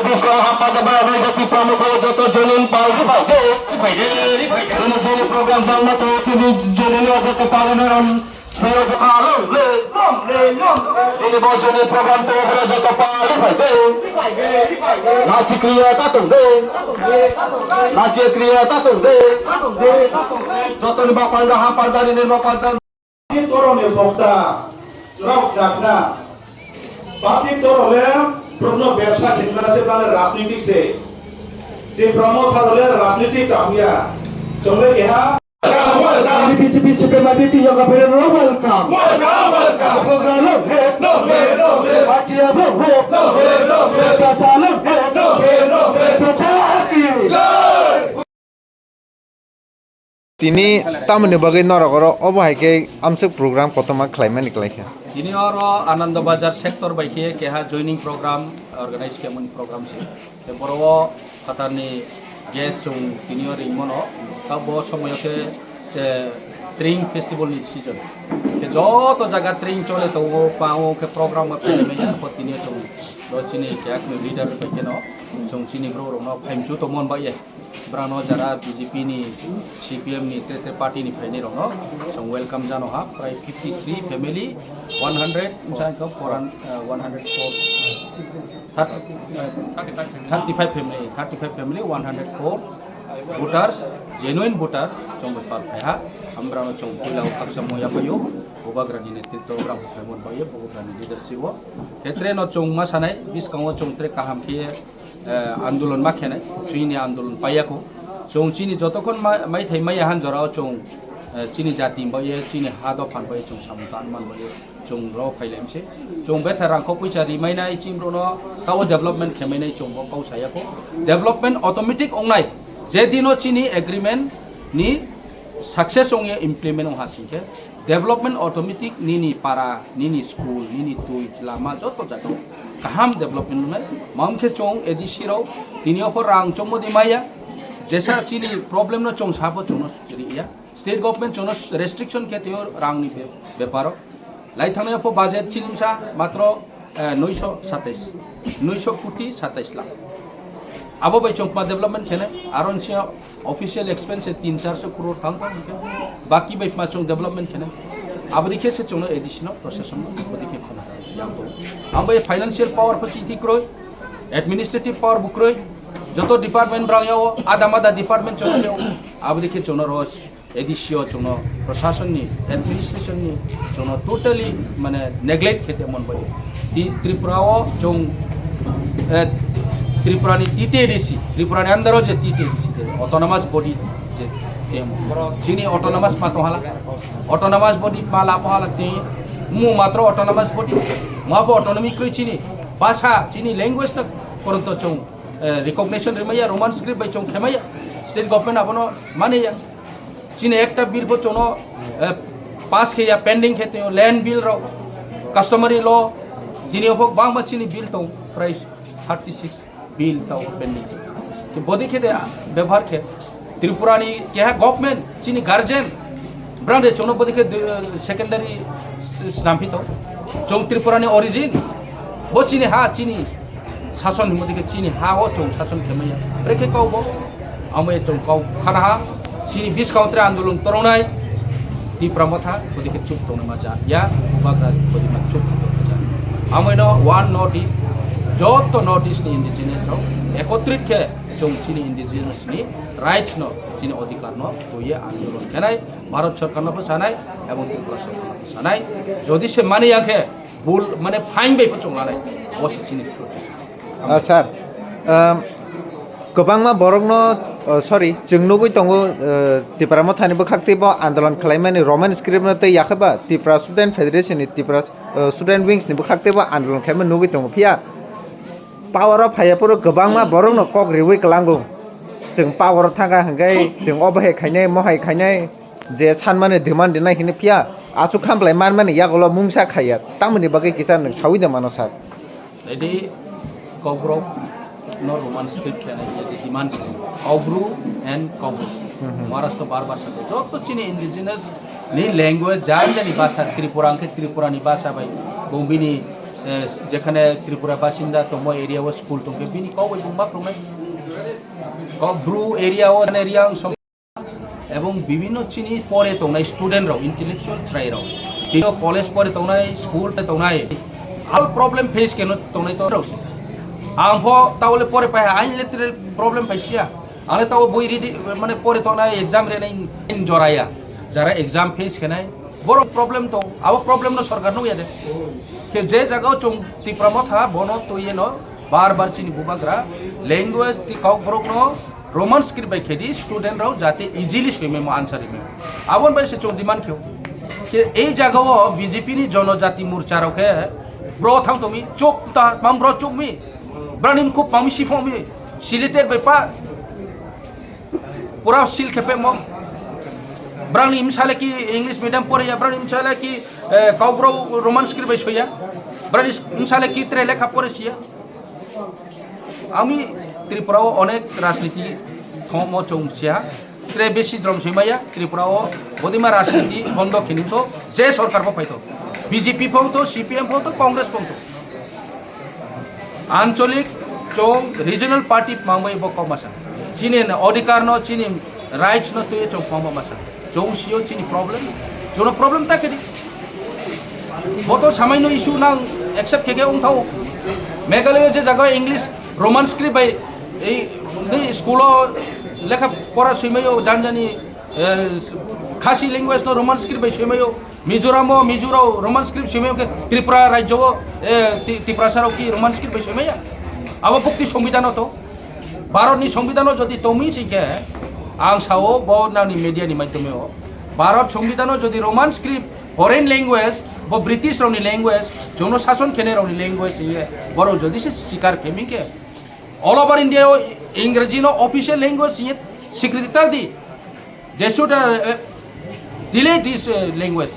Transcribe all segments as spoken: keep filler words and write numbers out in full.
Bwskang hapma da ba nai jati pamukho joto jonin pal rifai de. Rifai de, rifai de. Ini jeni program bangma to tini jeni no joto pal naran. Sero joto along le, long le, long. Ini bo jeni program to hora joto pal rifai de. Rifai de, rifai de. Nachi kriya tatung de. Nachi kriya tatung de. Tatung de, tatung de. Joto ni bapal da hapal da ni bapal da. Party toroni bokta rok jakna. Party toro le borokno bebsa khenna se bale rajnitik se. Tipra Motha rok le rajnitik tangya. Chongle keha. Welcome, welcome. B J P, C P M, I P P, yoga pere no welcome. Welcome, welcome. Program lo, no, no, no, no. Party lo, no, no, no, no. Pesa lo, no, no, no, no. Pesa ki. Jai. Tini tamoni bagwi norok oro obo hai khe amsuk program kotorma khlaimani khlaikha. Tini oro Anando Bazar sector bai khe keha joining program organize khaimani program se. Te boro o phatarni guest chwng tini o ringmano, ta bo somoyo khe se Tring festival ni season. Khe joto jaga Tring chole tongo, pango khe program o phaimani, arpor tini o chwng ro chini khe akni leader bai kheno chwng chini borok rokno phaimchu tongmon bai ye. Brano jara B J P ni, C P M ni, te te party ni phainai rokno chwng welcome jano ha, prai fifty three family, one hundred, msa khe four hundred, uh, one hundred four, thirty, uh, thirty five family, thirty five family, one hundred four voters, genuine voter, chwng bai pal phai ha, hambrano chwng puila o khakchangmo yaphaio, Bubagrani netritwo o gram phaimon bai, Bubagrani leadership o, khetre no chwng ma sanai, bwskango chwng tre kaham khe eh, andolon ma khenai, chini andolon paiyako. Chwng chini jotokhon ma-, maithai maya han jorao chwng, eh, chini jati bai, chini ha dophan bai chwng samung tanman bai chwng ro phailaimse. Chwng betha rangkho puisa rimainai chini borokno tao development khemainai chwng bo kau sayako. Development automatic ongnai. Je dino chini agreement ni success ongya implement ongha singkhe. Development automatic nini para, nini school, nini twi, lama joto jaga kaham development wngnai. Mamkhe chwng A D C rok tini opor rang chongmodi maya, jesa chini problem no chwng sabo chwngno riya. State government chwngno restriction khe twiyo rangni be-, beparo. Lai thangnai opor budget chini msa matro eh, noisho satais, noisho koti satais lakh. Abo bai chwng ma development khenai, aro nisi official expense se tin charso crore thang thang hwnkhe, baki bai ma chwng development khenai. Abo dikhe se chwngno A D C no, procession no, abo dikhe khona yang bo. Abo bai financial power pho chiti kroi, administrative power bo kroi, joto department brang yao, ada mada department chwng yao, abo dikhe chwngno ro A D C o chwngno, prasasonni, administration ni chwngno totally mane neglect khe tongmani bai. Ti Tripura o chwng, eh, Tripura ni T T A D C, Tripura ni under o je T T A D C je autonomous body je temo. Chini autonomous ma tong hala, autonomous body ma lapo hala ti mu matro autonomous body, ma bo autonomy koi chini basa, chini language na koronto chwng, eh, recognition rimaya, Roman script bai chwng khemaya, state government abono mane ya. Chini ekta bill bo chwngno, eh, pass khe ya, pending khe tong, land bill rok, customary law, dini ophok bangma chini bill tong, prai thirty six bill tong pending. Ke bodi khe de bebhar khe Tripura ni keha government, chini guardian, brang de chwngno bodi khe de, eh, secondary s-, snampi tong. Chwng Tripura ni origin, bo chini ha, chini sason hinmodi khe chini ha o chwng sason khe maya. Brekhe kok bo, amo e chwng kok khana ha, chini bwskango tre andolon torongnai, Tipra Motha, bodi khe chup tongna ma ja, ya, bagra bodi ma chup tongna ma ja. Amo eno one North East, joto North East ni indigenous rok, ekotrit khe chwng chini indigenous ni rights no, chini odhikar no, tuye andolon khenai, Bharat Sarkar no bo sanai, ebong Tripura Sarkar no bo sanai, jodi se mani yang khe, bul, mane fine bai pho chwng lanai, bo se chini protest. Ah, sir, um, kwbangma borokno, oh, sorry, chwng nugwi tongo, uh, Tipra Mothani bwkhak teibo andolon khlaimani Roman script no tei yakhe ba Tipra Student Federation ni Tipra, uh, Student Wings ni bwkhak teibo andolon khlaimani nugwi tongo. Phiya power o phaiya phuru kwbangma borokno kok riwi kwlango. Chwng power o thangkha hwnkhe chwng obo hai khainai, mo hai khainai. Je sanmani demand rinai hini phiya, aswk khamplai manmani yagulo mungsa khaiya, tamoni bagwi kisa nwng sawi de mano sir? Jadi, Kokborok no Roman script khe nai, je demand khe, Kaubru and Kaubru. Mhm. Maharashtra bar bar sa, joto chini indigenous ni language, jani jani bhasha, Tripura hwnkhe Tripura ni bhasha bai, Bongbi ni Eh, jekhane Tripura basinda tongmo area o school tongkhe bini kok bai bung ma khulumnai. Kok Bru area o, mane Riang som-, ebong bibinno chini pore tongnai student rok, intellectual chwrai rok, tino college pore tongnai, school pore tongnai, all problem face keno tongnai to rok se. Ang pho taole pore pai ha, ang le tere problem pai sia. Ang le tao boi ridi, mane pore tongnai, exam rinai in joraya. Jara exam face khenai, borok problem tong, abo problem no sorkar nukya de. Khe je jaga o chwng Tipra Motha bono twiye no bar bar chini bubagra language ti kok borok no Roman script bai khedi student rok jate easily swimai mo answer rimai. Abon bai se chwng demand kheo. Khe ei jaga o B J P ni Jonojati Morcha rok khe bro thang tongmi chuk ta mam bro chukmi. Brani mkhup mami siphomi sileted bai pa. Pura sil khepe mo. Brani msale ki English medium poriya, brani msale ki, eh, Kokborok Roman script bai soya. Brani msale ki tre lekha pore siya. Ami Tripura o onek rajniti thongmo chong siya. Tre besi jrom soimaya Tripura o bodima rajniti bondo khinito je sorkar bo paito. B J P phongto, C P M phongto, Congress phongto. Ancholik chong regional party mangbai bo kok masa. Chini odhikar no, chini rights no twi chong kok masa. Chong sio chini problem. Jono problem ta kedi. Boto samai no issue nang accept keke ung thau. Meghalaya je jaga English Roman script bai ei, ei school o lekha pora swimai o janjani, eh, Khasi language no Roman script bai swimai o. Mizoram o, Mizo rok Roman script swimai o khe Tripura rajyo o, eh, Ti-, Tiprasa rok ki Roman script bai swimai ya? Abo bukti Songbidan o to. Bharat ni Songbidan o jodi tongmi si khe, ang sao bo nang ni media ni maidhyome o. Bharat Songbidan o jodi Roman script, foreign language, bo British rok ni language, jono sason kene rok ni language ye, borok jodi se sikar kemi khe, all over India o Ingreji no official language ye sikriti tar di. They should, uh, uh, delete this, uh, language,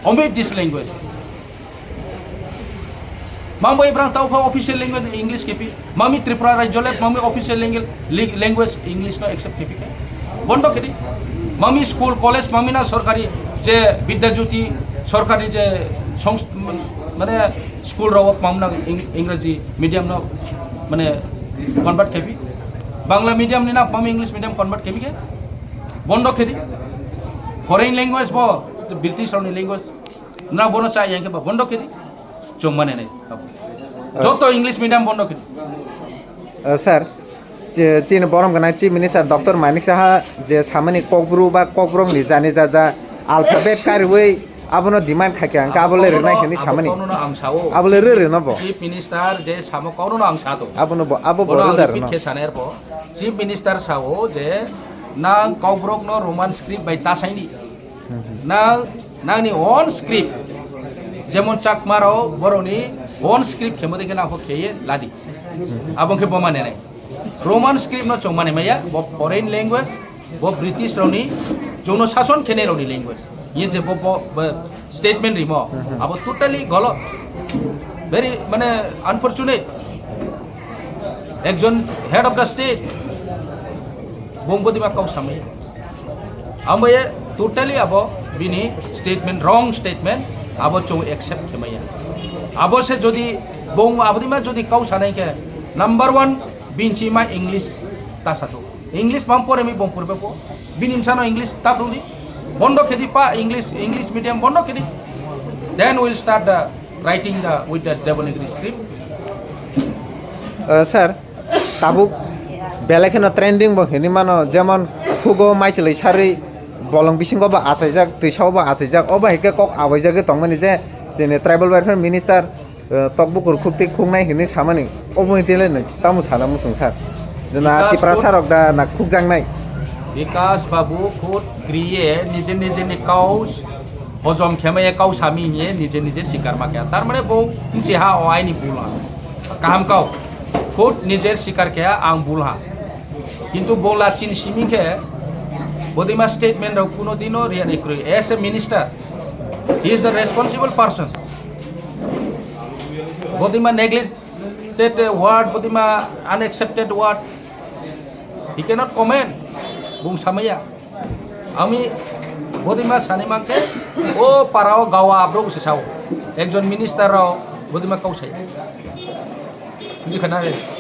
omit this language. Mangbo ibrang tau pha official language English kepi. Mami Tripura rajyo le mami official language, li-, language English no accept kepi khe. Bondo kedi. Mami school, college, mami na sorkari je Vidya Jyoti, sorkari je songs-, mane school rok mamna Ing-, Ingreji medium no mane convert kepi. Bangla medium ni na mami English medium convert kepi khe. Bondo kedi. Foreign language bo, British rokni language. Na bono cha yang khe ba bondo kedi. Chong mane nai. Joto English medium bondo kedi. Uh, sir, chi-, chini borom gana Chief Minister Doctor Manik Saha je samani kokbru ba kokbrok ni jani jaja alphabet kariwi abono demand khaikha, ang abo le rwnai hwnwi samani. Kono no ang sao. Abo le rw rwno bo. Chief Minister je samo kono no ang sato. Abono bo, abo bo rw rwno. Chief Minister sao je nang kokbrok no Roman script bai tasaini. Nang, nangni own script. Jemon Chakma rok borokni own script khemo dekhe nang khe ladi. Abo khe boma nenai. Roman script no chong mane maya, bo foreign language, bo British rokni jono sason khenai rokni language. Ye je bo, bo, bo statement rimo, abo totally golot. Very, mane, unfortunate. Ekjon head of the state, bung bodima kau samai. Ambaye totally abo bini statement, wrong statement, abo chong accept khemaya. Abo se jodi bung abodima jodi kau sanai khe, number one, binchi ma English ta sato. English bam pore mi bom purbe po. Bini msano English ta prudi. Bondo khedi pa English, English medium bondo khedi. Then we'll start the writing the with the Devanagari script. Uh, sir, tabuk belai kheno trending bo hini mano, jemon hugo maichwlwi sarwi bolong bisingo bo achaijak, twisao bo achaijak, obo hai khe kok abaijagwi tongmani je chini tribal welfare minister, uh, tok bukur khukti khuknai hini samani, oboni tele no tamo sana muchung sir. Jena Tiprasa rok da na khukjaknai. Bikas Babu khud kriye nije nije ni kaus hojom khemaya kau sami hiye nije nije sikar ma kya. Tar mane bo nche ha o aini bul ha. Kaham kau. Khud nijer sikar kya ang bul ha. Kintu bo lachin simi khe bodima statement rok kuno dino riya ni kroi. As a minister, he is the responsible person. Bodima neglected word, bodima unaccepted word, he cannot comment. Bung samaya. Ami bodima sani mangke, o parao gawa abrok se sao. Ekjon minister rao, Bodima kau sai. Buji khana re.